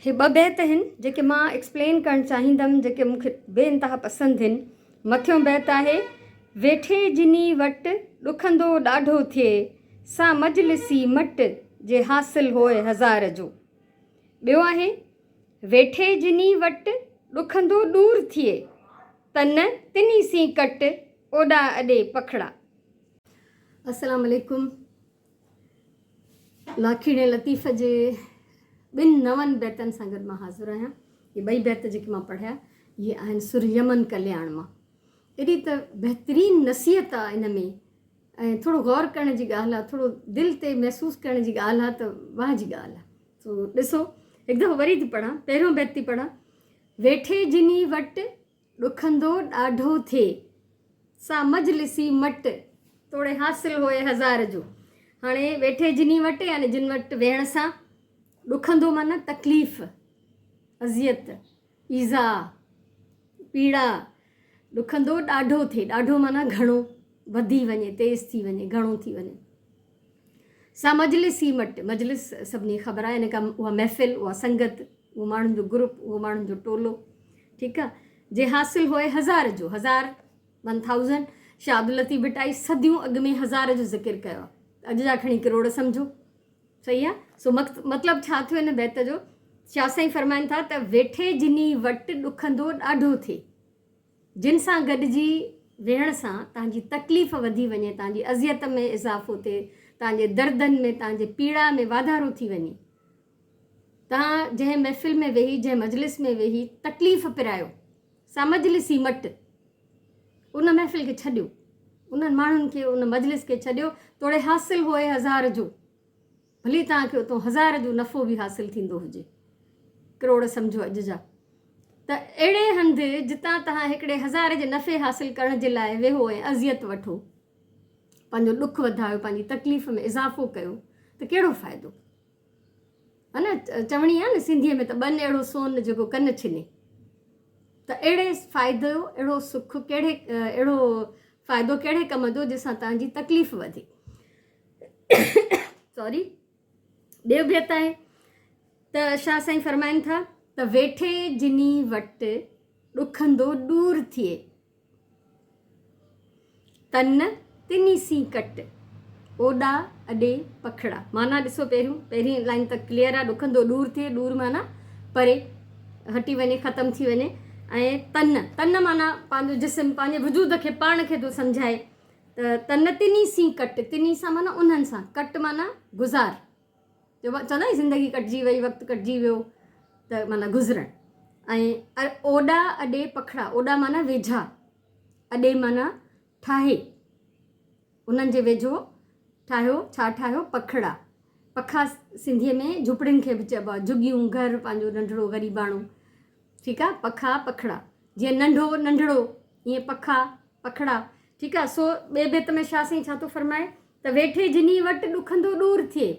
هي ٻه بيت آهن جيڪي مان ايڪسپلين ڪرڻ چاهيندم جيڪي مون کي بي انتها پسند آهن. مٿيون بيت آهي، ويٺي جني وٽ ڏکندو ڏاڍو ٿئي، سا مجلسي مٽ جي حاصل هوء هزار جو. ٻيو آهي، ويٺي جني وٽ ڏکندو ڏور ٿئي، تن تني سين ڪٽ اوڏا اڏي پکڙا. السلام عليڪم لاکيڻي لطيف جي ٻن نون بيتن سان گڏ مان حاضر آهيان. هي ٻئي بيت جيڪي مان پڙهيا اهي آهن سر يمن ڪلياڻ مان. ايڏي ته بهترين نصيحت آ ان ۾ ۽ ٿورو غور ڪرڻ جي ڳالهه آ، ٿورو دل تي محسوس ڪرڻ جي ڳالهه آ ته واهه جي ڳالهه آ. سو ڏسو هڪ دفعو وري ٿي پڙهان، پهريون بيت ٿي پڙهان. ويٺي جني وٽ ڏکندو ڏاڍو ٿئي، سا مجلسي مٽ، توڙي حاصل هوء هزار جو. هاڻي ويٺي جني وٽ يعني جن وٽ ويهڻ سان ڏکندو معنيٰ تڪليف، اذيت، ايذاء، پيڙا، ڏکندو ڏاڍو ٿئي، ڏاڍو معنيٰ گهڻو، وڌي وڃي، تيز ٿي وڃي، گهڻو ٿي وڃي. سا مجلس ئي مٽ، مجلس سڀني کي خبر آهي، يعني ڪا اها محفل، اها سنگت، اهو ماڻهن جو گروپ، اهو ماڻهن جو ٽولو، ٺيڪ آ، جي حاصل هوء هزار جو، هزار، ون ٿائوزنڊ، شاهه عبداللطيف ڀٽائي صديون اڳ ۾ هزار جو ذڪر ڪيو آ، ته اڄ جا کڻي ڪروڙ سمجهو، صحيح آ، سو مطلب ڇا ٿيو هن بيت جو، شاهه سائين فرمائن ٿا ته ويٺي جني وٽ ڏکندو ڏاڍو ٿئي. جن سان گڏجي ويهڻ سان توهان جي تڪليف وڌي وڃي، توهان جي اذيت ۾ اضافو ٿئي، توهان جي دردن ۾، توهان جي پيڙا ۾ واڌارو ٿي وڃي. توهان جنهن محفل ۾ ويهي، جنهن مجلس ۾ ويهي تڪليف پرايو، سا مجلس ئي مٽ. ان محفل کي ڇڏيو، انهن ماڻهن کي، ان مجلس کي ڇڏيو، توڙي حاصل هوء هزار جو. ڀلي توهان کي اتان هزار جو نفعو به حاصل ٿيندو هجي، ڪروڙ سمجهو اڄ جا، ته اهڙي هنڌ جتان توهان هڪڙي هزار جي نفعي حاصل ڪرڻ جي لاء ويهو ۽ اذيت وٺو، پنهنجو ڏک وڌايو، پنهنجي تڪليف ۾ اضافو ڪيو ته ڪهڙو فائدو؟ ها نه چوڻي آهي نه سنڌيء ۾ ته ٻن اهڙو سون جيڪو ڪن ڇني. ته اهڙي فائدو، اهڙو سک ڪهڙي، اهڙو فائدو ڪهڙي ڪم جو جنهن سان توهان جي تڪليف وڌي. سوري ٻيو بيت آهي ته شاهه سائين فرمائن ٿا ته ويٺي جني وٽ ڏکندو ڏور ٿئي تن تني سين ڪٽ اوڏا اڏي پکڙا معنيٰ ڏسو پهريون پهرين لائن ته ڪليئر آهي ڏکندو ڏور ٿئي ڏور معنيٰ پري هٽي وڃي ختم ٿي وڃي ۽ تن تن معنيٰ پنهنجو جسم پنهنجي وجود کي پاڻ کي ٿو سمجهائي ته تن تني سين ڪٽ، تني سان معنيٰ انهن سان، ڪٽ معنيٰ گذار. جو چوندا آهن زندگي ڪٽجي وئي، وقت ڪٽجي ويو ته معنيٰ گذرڻ. ۽ اوڏا اڏي پکڙا، اوڏا معنيٰ ويجها، اڏي معنيٰ ٺاهي، انهن جي ويجهو ٺاهيو، ڇا ٺاهيو؟ پکڙا. پکا سنڌيء ۾ جهوپڙين کي به چئبو آهي، جهڳيون، گهر پنهنجو ننڍڙو غريباڻو. ٺيڪ آهي، پکا پکڙا. جيئن ننڍو ننڍڙو، ائين پکا پکڙا، ٺيڪ آ، سو ٻئي بيت ۾ شاهه سائين ڇا ٿو فرمائي ته ويٺي جني وٽ ڏکندو ڏور ٿئي.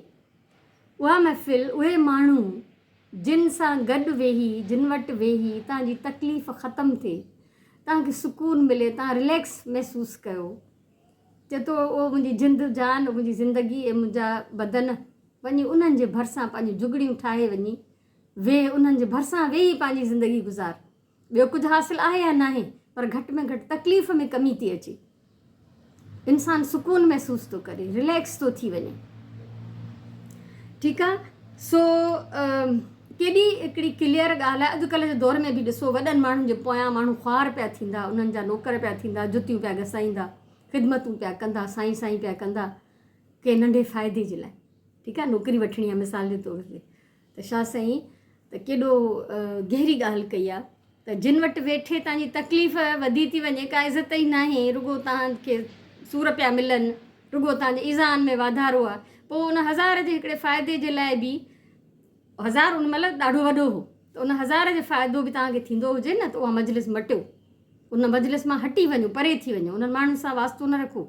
اها محفل، اهي ماڻهو جن سان گڏ ويهي، جن وٽ ويهي توهان جي تڪليف ختم ٿئي، توهان کي سڪون ملي، توهان رليڪس محسوس ڪيو. چئي ٿو او منهنجي جند جان، او منهنجي زندگي، اي منهنجا بدن، وڃي انهن جي ڀرسان پنهنجون جهڳڙيون ٺاهي وڃي ويهه، انهن جي ڀرسان ويهي پنهنجي زندگي گذار. ٻيو ڪجهه حاصل آهي يا ناهي پر گهٽ ۾ گهٽ تڪليف ۾ ڪمي ٿي اچي. انسان سڪون محسوس ٿو ڪري، رليڪس ٿو ٿي وڃي. ٺيڪ آ سو ڪيڏي هڪڙي ڪليئر ڳالهه آهي اڄڪلهه جي دور ۾ به ڏسو وڏن ماڻهن جي پويان ماڻهو خوار پيا ٿيندا انهن جا نوڪر پيا ٿيندا جتيون پيا گسائيندا خدمتون پيا ڪندا سائين سائين پيا ڪندا ڪنهن ننڍي فائدي جي لاء ٺيڪ آ نوڪري وٺڻي آ مثال جي طور تي ته شاهه سائين ته ڪيڏو گهري ڳالهه ڪئي آ ته جن وٽ ويٺي تان جي تڪليف وڌي ٿي وڃي ڪا عزت ئي ناهي رڳو تان کي سور پيا ملن رڳو تان جي ايذائن ۾ واڌارو آ پوء ان هزار جي هڪڙي فائدي جي لاء به هزار ان مهل ڏاڍو وڏو هو ته ان هزار جو فائدو به توهان کي ٿيندو هجي نه ته اها مجلس مٽيو ان مجلس مان هٽي وڃو پري ٿي وڃو انهن ماڻهن سان واسطو نه رکو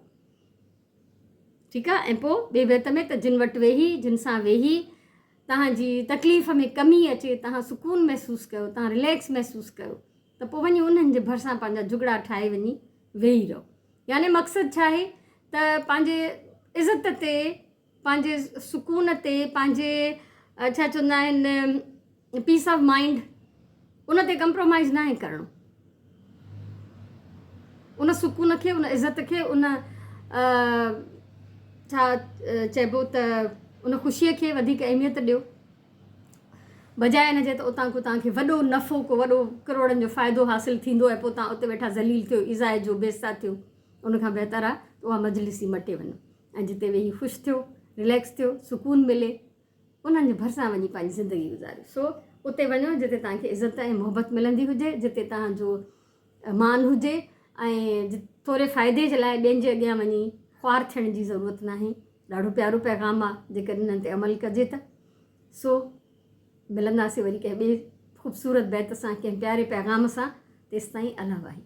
ٺيڪ آ ۽ پوء ٻي بيت ۾ ته جن وٽ ويهي جن سان ويهي توهان جي تڪليف ۾ ڪمي اچي توهان سڪون محسوس ڪيو توهان رليڪس محسوس ڪيو ته پوء وڃي انهن جي ڀرسان پنهنجا جهڳڙا ٺاهي وڃي ويهي رهو يعني مقصد ڇا آهي ته پنهنجي عزت تي پنهنجي سڪون تي پنهنجي ڇا چوندا آهن. پيس آف مائنڊ ان تي ڪمپرومائز ناهي ڪرڻو. ان سڪون کي، ان عزت کي، ان ڇا چئبو ته ان خوشيء کي وڌيڪ اهميت ڏيو، بجاء ان جي ته اتان ڪو توهان کي وڏو نفعو، ڪو وڏو ڪروڙن جو فائدو حاصل ٿيندو ۽ پوء توهان اتي ويٺا ذليل ٿيو، ايذائجو، بيعزتا ٿيو. ان کان بهتر آهي ته اها مجلس ئي مٽي وڃو ۽ جتي ويهي خوش ٿيو، رليڪس ٿيو، سڪون ملي، انهن جي ڀرسان وڃي پنهنجي زندگي گذاريو. سو اتي وڃو جتي توهان کي عزت ۽ محبت ملندي هجي، جتي توهان جو مان هجي ۽ ٿوري فائدي جي لاء ٻين جي اڳيان وڃي خوار ٿيڻ جي ضرورت ناهي. ڏاڍو پيارو پيغام آ جيڪڏهن انهن تي عمل ڪجي ته. سو ملنداسين وري ڪنهن ٻئي خوبصورت بيت سان، ڪنهن پياري پيغام سان، تيستائين الله واهي.